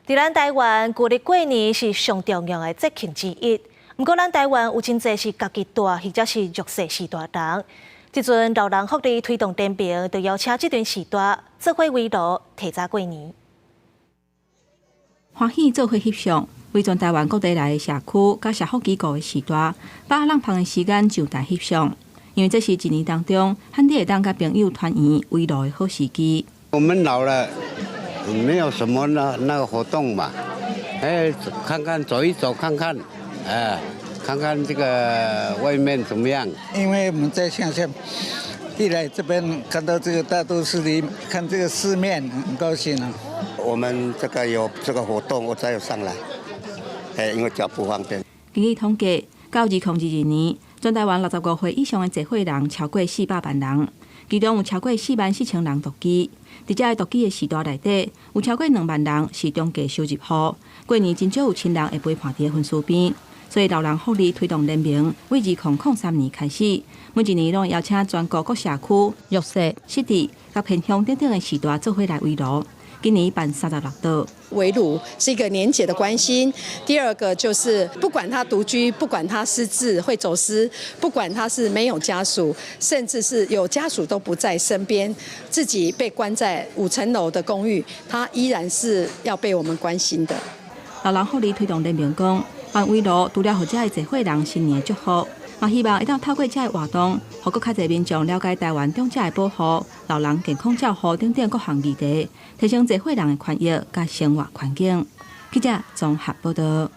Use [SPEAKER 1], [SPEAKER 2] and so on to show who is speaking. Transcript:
[SPEAKER 1] 佇咱台灣，舊曆過年是上重要的節慶之一。毋過，咱台灣有真濟是家己蹛或者是弱勢序大人。這陣老人福利推動聯盟就邀請這陣序大做伙圍爐提早過年。
[SPEAKER 2] 歡喜做伙翕相，為全台灣各地來的社區佮社福機構的序大，把握空的時間就來翕相，因為這是一年當中，罕得會當佮朋友團圓圍爐的好時機。
[SPEAKER 3] 我們老了，沒有什麼那個活動嘛，哎，看看走一走看看，哎，看看這個外面怎麼樣。
[SPEAKER 4] 因為我們在鄉下，一來這邊看到這個大都市裡，看這個世面，很高興啊。
[SPEAKER 5] 我們這個有這個活動，我才有上來，哎，因為腳不方便。
[SPEAKER 2] 根據統計，到2022年，全台灣65歲以上的濟歲人超過400萬人，其中有超過4萬4千人獨居。佇這个獨居的序大內底，有超過2萬人是中低收入戶。過年真少有親人會陪伴佇分屍邊，所以老人福利推動聯盟為2003年開始，每一年攏邀請全國各社區弱勢、失智佮偏鄉等等的序大做伙來圍爐。今年辦36桌。
[SPEAKER 6] 圍爐是一個連結的關心。第二個就是不管他獨居，不管他失智會走失，不管他是沒有家屬，甚至是有家屬都不在身邊，自己被關在5層樓的公寓，他依然是要被我們關心的。
[SPEAKER 2] 老人福利推動聯盟講，辦圍爐除了予這个濟歲人新年祝福，嘛希望會當透過這个活動，予閣較濟民眾了解台灣長者的保護、老人健康照護等等各項議題，提升濟歲人的權益佮生活環境。記者綜合報道。